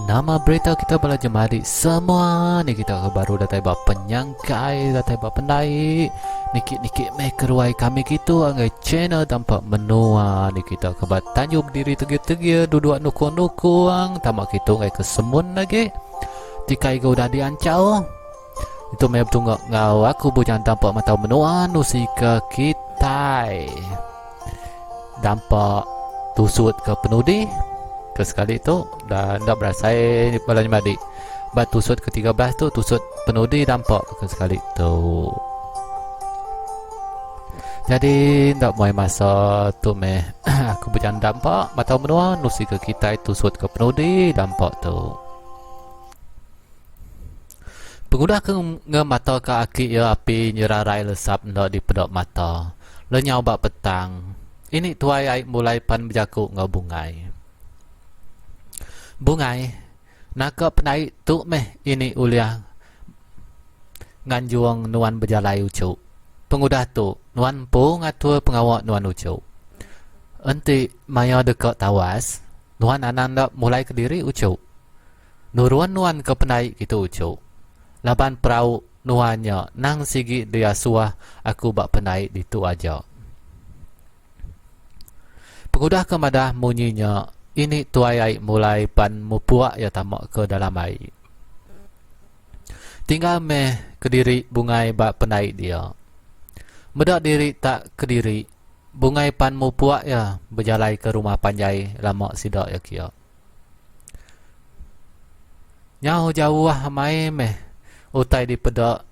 Nama berita kita bala jemari semua ni kita ke baru datai ba penyangkai datai ba pendai niki-niki meh ke ruai kami kitu anggai channel tampak menua ni kita ke ba tanjung berdiri tegir-tegir duduk nukung-nukung tama kitu anggai ke semun lagi tikai ke udah diancau itu meh betunga enggau aku bujang tampak matau menua nusi ke kitai. Dampa tusut ke penudi ke sekali tu dah enda berasai bala nyemadi. Ba tusut ke 13 tu tusut penudi dampa ke sekali tu. Jadi enda muai masa tu meh aku bejan dampa matau menua nusi ke kitai tusut ke penudi dampa tu. Pengudah ke ngemataka aki iya api nyerarai lesap enda dipeda mata. Lenyau ba petang, ini tuai ai mulai pan bejaku enggau Bungai. Bungai, naka pendai tu meh ini ulih nganjung nuan bejalai uchu. Pengudah tu, nuan empu ngatur pengawa nuan uchu. Enti maya deka tawas, nuan anang enda mulai kediri uchu. Nurun nuan ke pendai kitu uchu. Laban perau nuan nya nang sigi diasuh aku ba pendai ditu aja. Pengudah ke madah munyi nya, ini tuai ai mulai pan mupuk iya tama ke dalam ai. Tinggal meh kediri bungai ba pendai dia. Meda diri tak kediri, bungai pan mupuk iya bejalai ke rumah panjai lama sida iya kia. Nyau jauh amai meh utai dipeda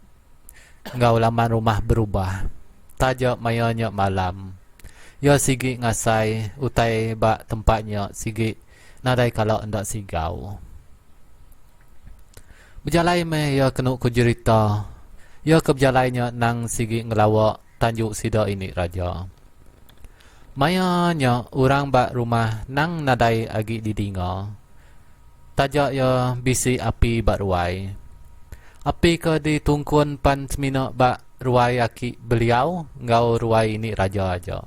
enggau laman rumah berubah. Taja maya nya malam, iya sigi ngasai utai ba tempat nya sigi nadai kala enda sigau. Bejalai meh iya kenu ku jerita, iya ke bejalai nya nang sigi ngelawa tanju sida ini raja. Maya nya orang ba rumah nang nadai agi didinga. Taja iya bisi api ba ruai. Api ke ditungkun pan semina ba ruai aki beliau enggau ruai ini raja aja.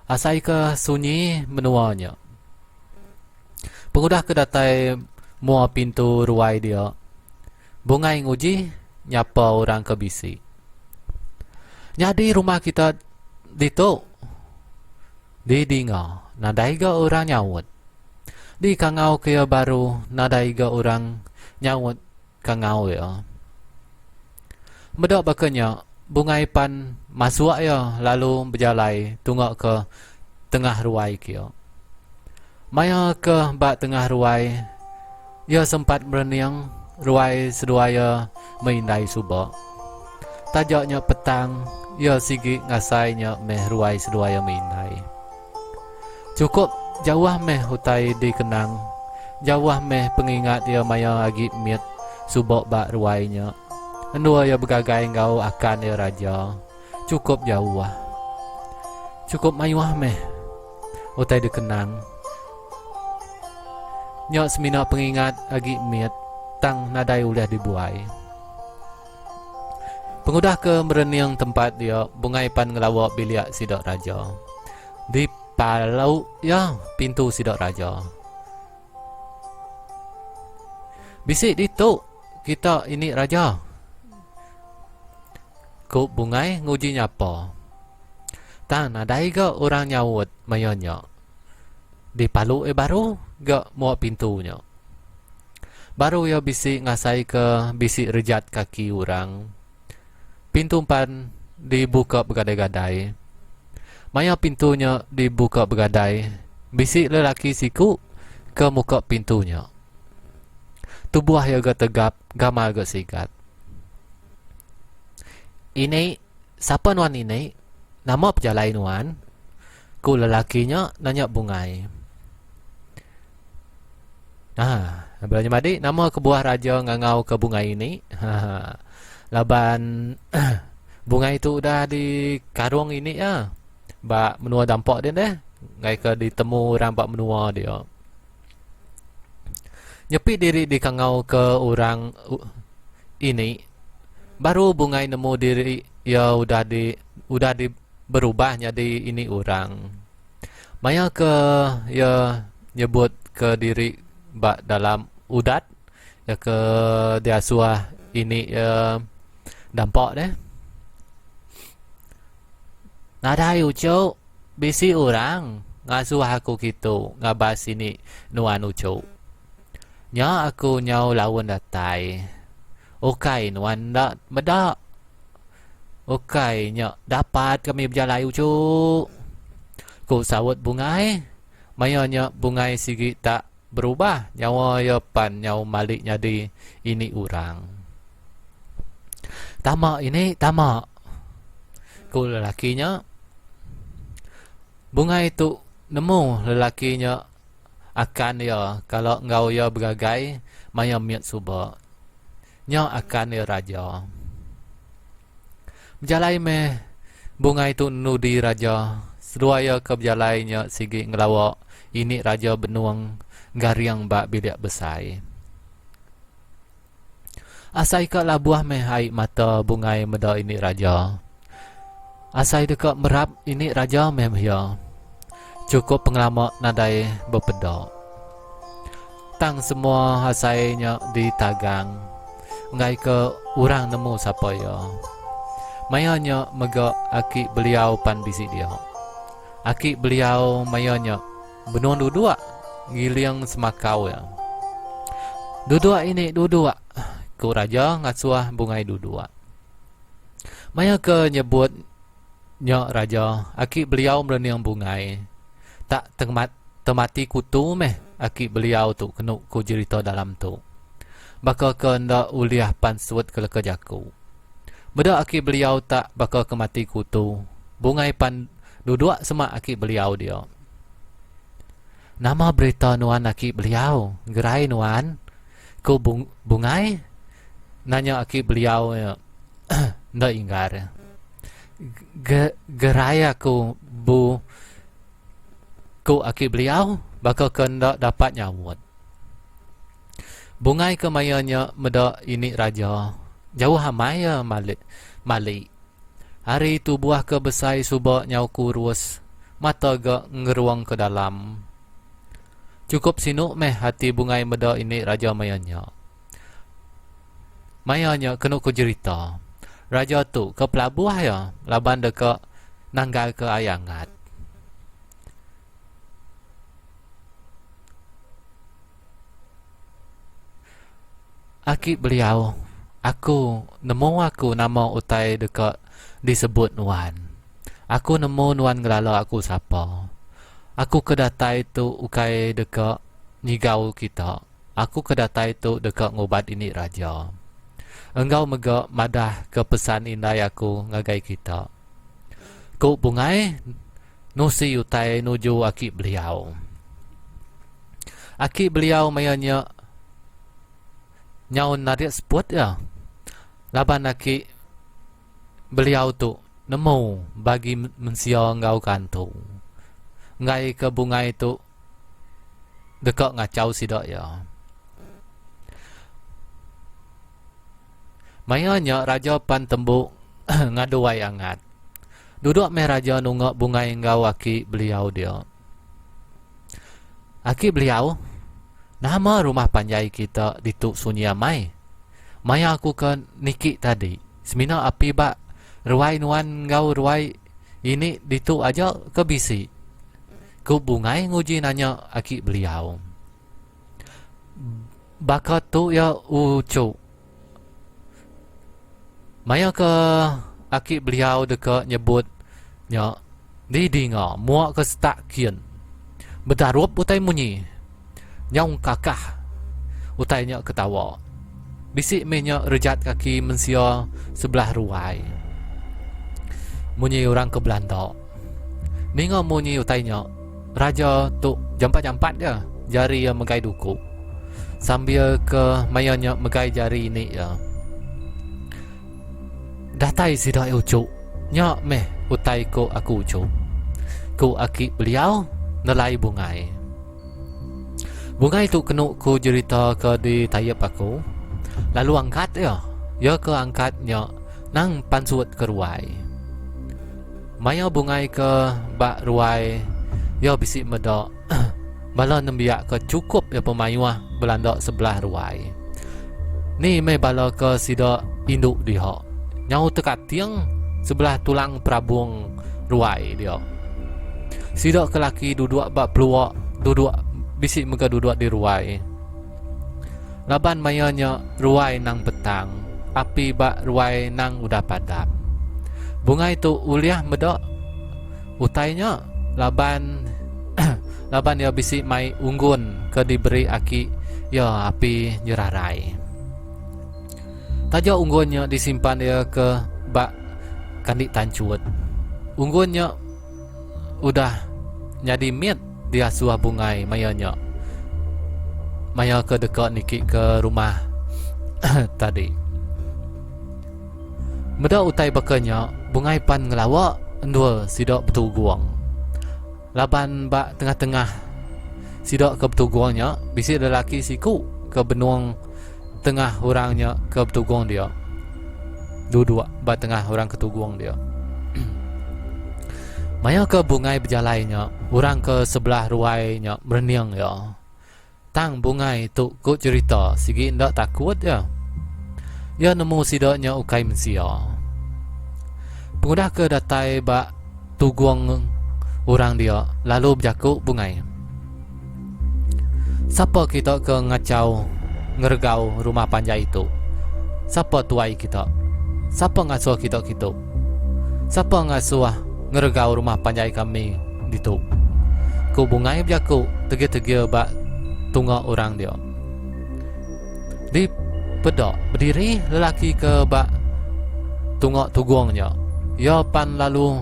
Asai ke sunyi menua nya. Pengudah ke datai mua pintu ruai dia, Bungai nguji nyapa orang ke bisi. Nyadi rumah kita ditu didinga nadai ga orang nyaut. Dikangau ke iya baru nadai ga orang nyaut kangau iya. Meda baka nya, Bungai pan masuk iya lalu bejalai tunga ke tengah ruai ke iya. Maya ke ba tengah ruai, iya sempat merening ruai seduai iya meindai suba. Taja nya petang, iya sigi ngasai nya meh ruai seduai iya meindai. Chukup jauh meh utai dikenang, jauh meh pengingat iya maya agi mit suba ba ruai nya. Endur iya begagai enggau akan iya raja. Chukup jauh. Chukup mayuh meh utai dikenang. Nya semina pengingat agi mit tang nadai ulih dibuai. Pengudah ke merening tempat dia, Bungai pan ngelawa bilik sida raja. Di palau iya pintu sida raja. Bisi ditu kita ini raja. Ku Bungai nguji nyapa. Tang nadai ga orang nyaut maya nya. Di palu iya baru ga mua pintu nya. Baru iya bisi ngasaika bisi rejat kaki orang. Pintu empan dibuka begadai-gadai. Maya pintu nya dibuka begadai, bisi lelaki siku ke muka pintu nya. Tubuh iya ga tegap, gamal ga sigat. Ini, sapa nuan ini? Nama pejalai nuan? Ku lelaki nya nanya Bungai. Ha, bala nyemadi nama kebuah raja ngangau ke bungai ini? Ha, laban bungai tu udah dikarung ini ya. Ba menua dampak dia deh. Ngai ke ditemu orang ba menua dia. Nyepi diri dikangau ke orang ini baru bungai nemu diri iya udah di udah di berubah nyadi ini orang. Maya ke iya nyebut ke diri ba dalam. Udat iya ke diasuh ini iya dampa deh. Nadai uchu bisi orang ngasuh aku kitu ngabas ini nuan uchu. Nya aku nyau laun datai. Ukai nuan enda meda. Ukai nya dapat kami bejalai uchu. Ku saut Bungai. Maya nya Bungai sigi tak berubah nyawa iya pan nyau malik nyadi ini orang. Tama ini tama. Ku lelaki nya. Bungai tu nemu lelaki nya akan iya kala enggau iya begagai maya mit suba. Nya akan iya raja. Bejalai meh Bungai tu nudi raja. Seduai iya ke bejalai nya sigi ngelawa ini raja benung garing ba bilik besai. Asai ka labuh meh ai mata Bungai meda ini raja. Asai deka merap ini raja meh iya. Chukup pengelama nadai bepeda. Tang semua asai nya ditagang enggaika orang nemu sapa iya. Maya nya mega aki beliau pan bisi dia. Aki beliau maya nya benung duduk ngiling semakau iya. Duduk ini duduk, ku raja ngasuh Bungai duduk. Maya ke nyebut Nya raja, aki beliau merening bungai. Tak temati kutu meh aki beliau tu kenu ku jerita dalam tu. Baka ke enda ulih pansut ke leka jaku. Meda aki beliau tak baka ke mati kutu, bungai pan duduk semak aki beliau dia. Nama berita nuan aki beliau? Gerai nuan? Ku bungai nanya aki beliau nya enda inggar. Gerai aku bu ku aki beliau baka ke enda dapat nyaut. Bungai ke maya nya meda ini raja jauh amai iya malik malik. Ari tubuh ke besai suba nyau kurus mata ga ngerung ke dalam. Chukup sinu meh ati bungai meda ini raja maya nya. Maya nya kenu ku jerita, raja tu ke pelabuh iya laban deka nanggalka ai angat. Aki beliau, aku nemu aku nama utai deka disebut nuan. Aku nemu nuan ngelala aku sapa. Aku ke datai tu ukai deka nyigau kita. Aku ke datai tu deka ngubat ini raja. Enggau mega madah ke pesan indai aku ngagai kita. Ku Bungai nusi utai nuju aki beliau. Aki beliau maya nya nyau narit seput iya laban aki beliau tu nemu bagi mensia enggau kantu. Enggai ke Bungai tu deka ngachau sida iya. Maya nya raja pan tembu ngadu ai angat. Duduk meh raja nunga bungai enggau aki beliau dia. Aki beliau, nama rumah panjai kita ditu sunyi amai? Maya aku ke niki tadi, semina api ba ruai nuan enggau ruai ini ditu aja ke bisi. Ku Bungai nguji nanya aki beliau. Baka tu iya uchu. Maya ke aki beliau deka nyebut nya didinga mua ke setak kin. Bedarup utai munyi. Nyau kakah utai nya ketawa. Bisi meh nya rejat kaki mensia sebelah ruai. Munyi orang ke belanda. Ninga munyi utai nya, raja tu jampat-jampat ja jari iya megai duku. Sambil ke maya nya megai jari ini iya. Datai sida iya uchu. Nya meh utai ku aku uchu. Ku aki beliau nelai bungai. Bungai tu kenu ku jerita ke ditayep aku. Lalu angkat iya. Iya ke angkat nya nang pansut ke ruai. Maya bungai ke ba ruai iya bisi meda bala nembiak ke chukup iya pemayuh. belanda sebelah ruai. Ni meh bala ke sida indu diha. Nyau tekating sebelah tulang perabung ruai dia. Sida ke laki duduk ba pelua duduk bisi mega duduk di ruai. Laban maya nya ruai nang petang, api ba ruai nang udah padam. Bungai tu ulih meda utai nya laban laban iya bisi mai unggun ke diberi aki iya api nyerarai. Taja unggun nya disimpan iya ke ba kandi tanchut. Unggun nya udah nyadi mit diasuh bungai maya nya maya ke deka niki ke rumah tadi. Meda utai baka nya, bungai pan ngelawa endur sida betugung. Laban ba tengah-tengah sida ke betugung nya bisi lelaki siku ke benung tengah orang nya ke betugung dia. Duduk ba tengah orang ke tugung dia. Maya ke bungai bejalai nya, orang ke sebelah ruai nya merening iya. Tang bungai tu ku cherita sigi enda takut iya. Iya nemu sida nya ukai mensia. Pengudah ke datai ba tugung orang dia lalu bejaku bungai. Sapa kita ke ngachau ngeregau rumah panjai tu? Sapa tuai kita? Sapa ngasuh kita kitu? Sapa ngasuh ngeregau rumah panjai kami ditu? Ku Bungai bejaku tegir-tegir ba tunga orang dia. Di peda bediri lelaki ke ba tunga tugung nya. Iya pan lalu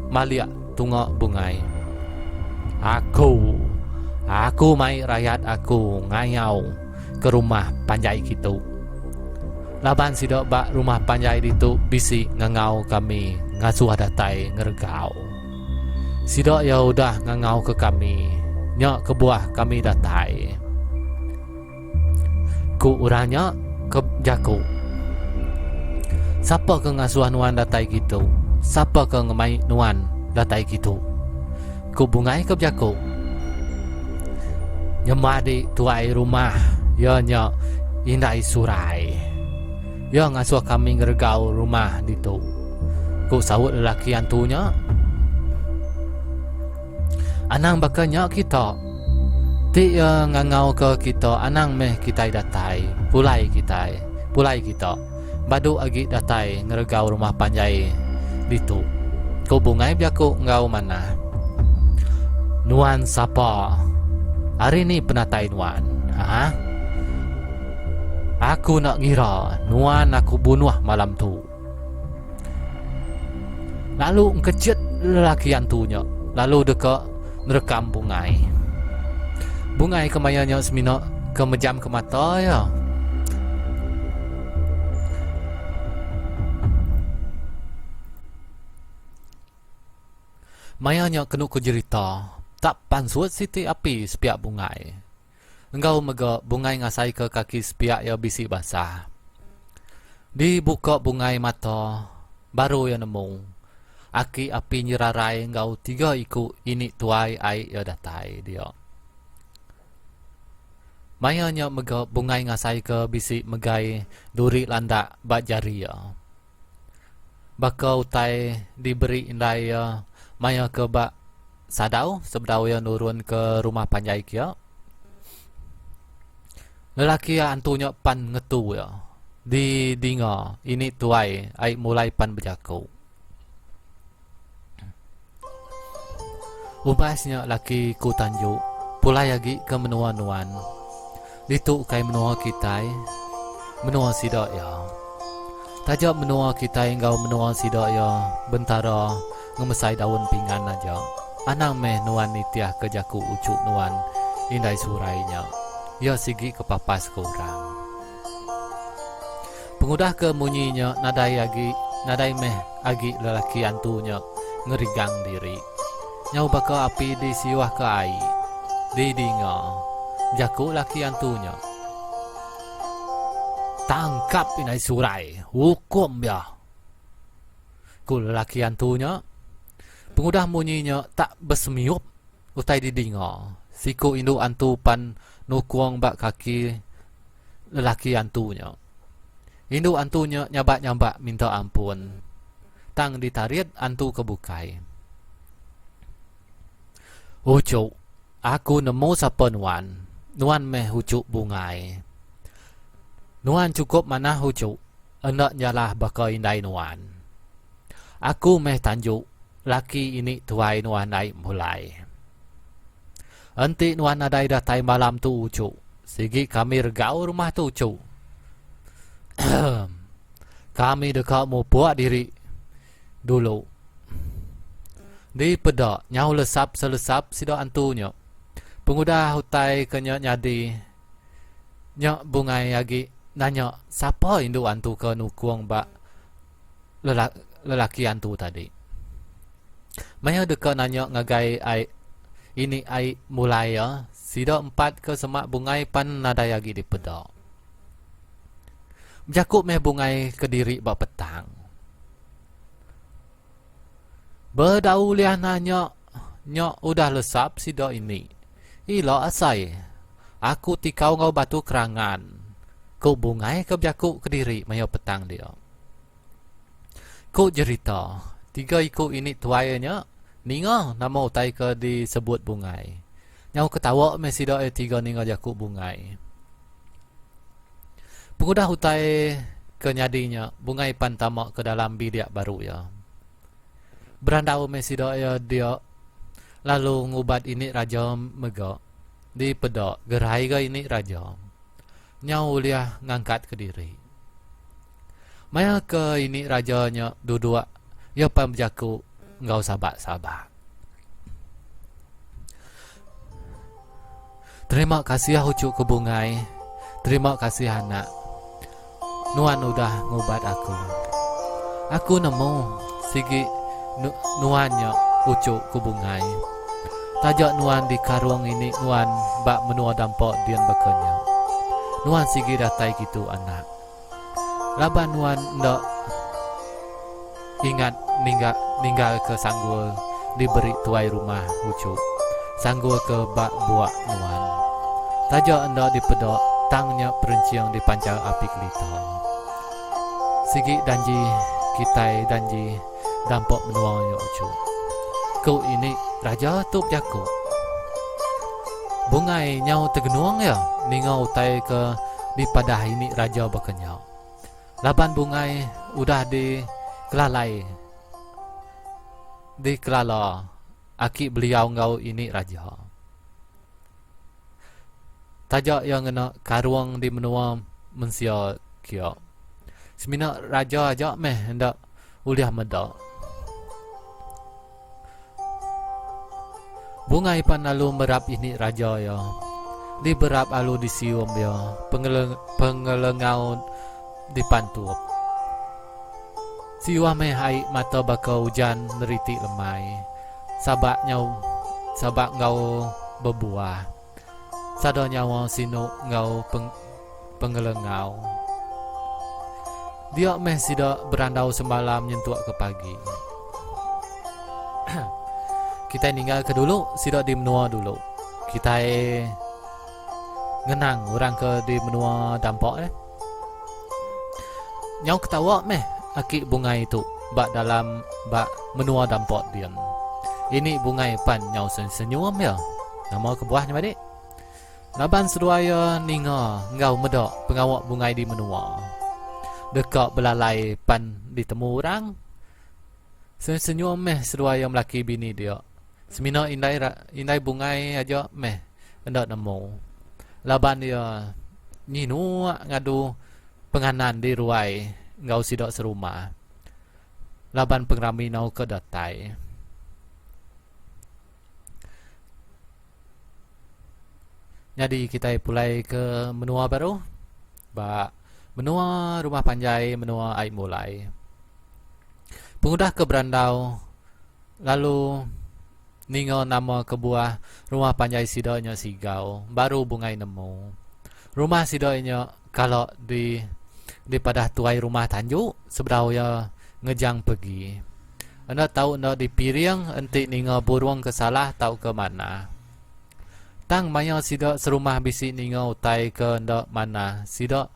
malik. Tunga bungai. Aku. Aku mai rayat aku ngayau ke rumah panjai kitu. Laban sida ba rumah panjai ditu bisi ngangau kami ngasuh datai ngeregau. Sida iya udah ngangau ke kami, nya kebuah kami datai. Ku orang nya ke bejaku, Sapa ke ngasuh nuan datai kitu? Sapa ke ngemai nuan datai kitu? Ku Bungai ke bejaku, Nyemadi tuai rumah iya nya Indai Surai. Iya ngasuh kami ngeregau rumah ditu. Ku saut lelaki antu nya. Anang baka nya kita. Ti iya ngangauka kita anang meh kitai datai, pulai kitai, pulai kita. Badu agi datai ngeregau rumah panjai ditu, ku Bungai bejaku enggau manah. Nuan sapa? Ari ni penatai nuan? Haa? Aku enda ngira nuan aku bunuh malam tu. Lalu engkechit lelaki antu nya lalu deka nerekam bungai. Bungai ke maya nya semina ke mejamka mata iya. Maya nya kenu ku jerita, tak pansut siti api sepiak bungai. Enggau mega bungai ngasaika kaki sepiak iya bisi basah. Dibuka bungai mata, baru iya nemu, aki api nyerarai enggau tiga iku ini tuai ai iya datai dia. Maya nya mega bungai ngasaika bisi megai duri landak ba jari iya. Baka utai diberi indai iya maya ke ba sadau sebedau iya nurun ke rumah panjai kia. Lelaki antu nya pan ngetu iya didinga ini tuai ai mulai pan bejaku. Umbas nya laki ku Tanju pulai agi ke menua nuan. Ditu ukai menua kitai, menua sida iya. Taja menua kitai enggau menua sida iya bentara ngemesai daun pinggan aja. Anang meh nuan nitihka jaku uchu nuan indai surai nya. Iya sigi kepapas ke orang. Pengudah ke munyi nya nadai agi nadai meh agi lelaki antu nya ngerigang diri. Nyau baka api di siuh ke ai di dinga jaku laki antu nya. Tangkap indai surai ukum iya. Ku lelaki antu nya. Pengudah munyi nya tak besemiup utai didinga. Siku indu antu pan. nukung ba kaki lelaki antu nya. Indu antu nya nyabak-nyabak minta ampun tang ditarit antu ke bukai. Uchu, aku nemu sapa nuan. Nuan meh uchu bungai. Nuan chukup manah uchu, enda nyalah baka indai nuan. Aku meh tanju laki ini tuai nuan ai mulai. Enti nuan nadai datai malam tu uchu, sigi kami regau rumah tu uchu. Kami deka mupuk diri dulu. Dipeda nyau lesap selesap sida antu nya. Pengudah utai ke nya nyadi, nya bungai agi nanya sapa indu antu ke nukung ba lelaki antu tadi. Maya deka nanya ngagai ai ini ai mulai iya, sida empat ke semak bungai pan nadai agi dipeda. Bejaku meh bungai kediri ba petang. Bedau ulih nanya nya udah lesap sida ini. Ila asai aku tikau enggau batu kerangan, ku bungai ke bejaku kediri maya petang dia. Ku jerita, tiga iku ini tuai nya ninga nama utai ke disebut bungai. Nyau ketawa meh sida iya tiga ninga jaku bungai. Pengudah utai ke nyadi nya, Bungai pan tama ke dalam bilik baru iya. Berandau meh sida iya dia lalu ngubat ini raja mega. Dipeda gerai ga ini raja. Nyau ulih ngangkat kediri. Maya ke ini raja nya duduk, iya pan bejaku enggau sabak-sabak. Terima kasih uchu ke bungai. Terima kasih anak. Nuan udah ngubat aku. Aku nemu sigi nuan nya uchu ke bungai. Taja nuan dikarung ini nuan ba menua dampa din baka nya. Nuan sigi datai kitu anak. Laban nuan enda ingat ningga ninggalka sanggul diberi tuai rumah uchu, sanggul ke ba buak nuan. Taja enda dipeda tang nya perenching dipanchar api kelita. Sigi danji kitai danji dampa menua nya uchu. Ku ini raja tu bejaku. Bungai nyau tegenung iya ninga utai ke dipadah ini raja baka nya. Laban bungai udah dikelalai dikelala aki beliau enggau ini raja. Taja iya ngena karung di menua mensia kia. Semina raja aja meh enda ulih meda. Bungai pan lalu merap ini raja iya. Diberap alu disium iya pengelengau dipantup. Siuh meh ai mata baka ujan neriti lemai. Sabak nyau sabak enggau bebuah. Sada nyawa sinu enggau pengelengau. Dia meh sida berandau semalam nyentuk ke pagi. Kitai ninggal ke dulu sida di menua dulu. Kitai ngenang orang ke di menua dampa eh. Nyau ketawa meh aki bungai tu ba dalam ba menua dampa din. Ini bungai pan nyau senyum iya. Nama kebuah nya madik? Laban seduai iya ninga enggau meda pengawa bungai di menua. Deka belalai pan ditemu orang. Senyum meh seduai iya melaki bini dia. Semina indai indai bungai aja meh enda nemu. Laban iya nyinuk ngadu penganan di ruai enggau sida serumah. Laban pengerami nau ke datai. Nyadi kitai pulai ke menua baru ba menua rumah panjai menua ai mulai. Pengudah ke berandau lalu ninga nama kebuah rumah panjai sida nya sigau baru bungai nemu. Rumah sida nya kala di dipadah tuai rumah tanju sebedau iya ngejang pegi. Enda tau enda dipiring enti ninga burung ke salah tauka manah. Tang maya sida serumah bisi ninga utai ke enda manah sida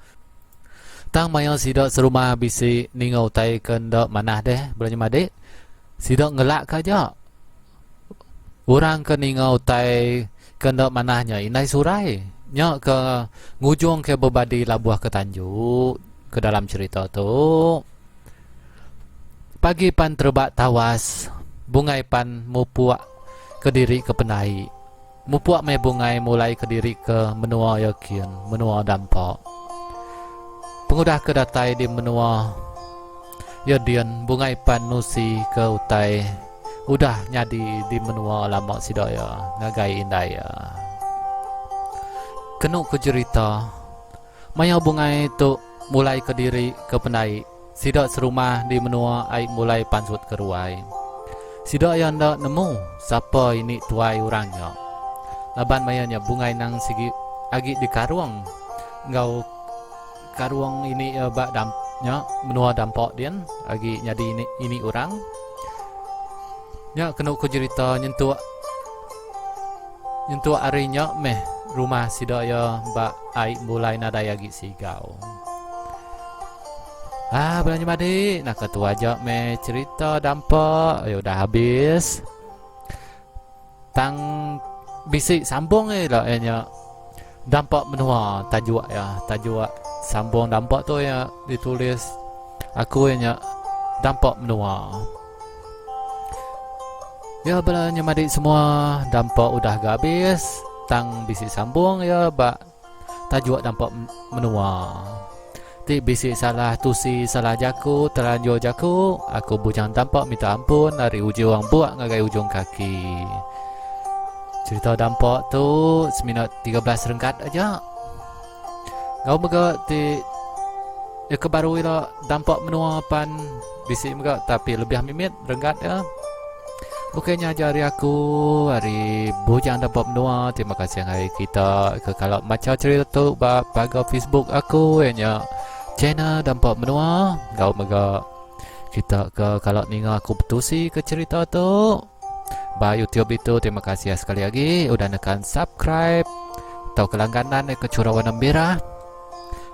Tang maya sida serumah bisi ninga utai ke enda manah deh bala nyemadik sida ngelak ka aja. Orang ke ninga utai ke enda manah nya indai surai. Nya ke ngujung ke bebadi labuh ke tanju ke dalam cherita tu. Pagi pan terebak tawas, bungai pan mupuk kediri ke pendai. Mupuk meh bungai mulai kediri ke menua iya kin, menua dampa. Pengudah ke datai di menua iya din, bungai pan nusi ke utai udah nyadi di menua lama sida iya ngagai indai iya. Kenu ku jerita, maya bungai tu mulai kediri ke pendai, Sida serumah di menua ai mulai pansut ke ruai. Sida iya enda nemu sapa ini tuai orang nya. Laban maya nya bungai nang sigi agi dikarung enggau karung ini iya ba dam nya menua dampa din agi nyadi ini ini orang. Nya kenu ku jerita nyentuk nyentuk ari nya meh rumah sida iya ba ai mulai nadai agi sigau. Ah belanja madi naka tu aja meh cerita dampa ya udah habis. Tang bisi sambung eh la iya nya dampa menua tajuk iya tajuk sambung dampa tu iya ditulis aku iya nya dampa menua. Ya bala nya madi semua dampa udah ga habis tang bisi sambung iya ba tajuk dampa menua. Ti bisi salah tusi salah jaku telanjur jaku aku bujang dampa minta ampun ari ujung buk ngagai ujung kaki. Cerita dampa tu semina 13 renggat aja. Enggau mega ti iya ke baru ila dampa menua pan bisi mega tapi lebih mimit renggat iya. Okey nya aja ari aku ari Bujang Dampa Menua. Terima kasih ngagai kita ke kala macha cerita tu ba pagar Facebook aku iya nya channel Dampa Menua. Enggau mega kita ke kala ninga aku betusi ke cerita tu. Ba YouTube ditu terima kasih sekali agi udah nekan subscribe atau ke langganan ke chura warna merah.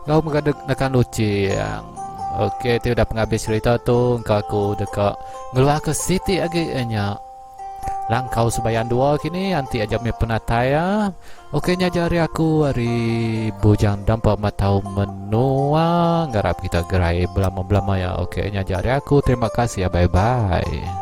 Enggau mega nekan loceng. Okey ti udah pengabis cerita tu engka aku deka ngeluarka siti agi nya. Langkau Sebayan 2 kini anti aja meh penatai ya. Okey nya aja ari aku ari Bujang Dampa Matau Menua ngarap kita gerai belama-belama ya. Okey nya aja ari aku terima kasih ya bye bye.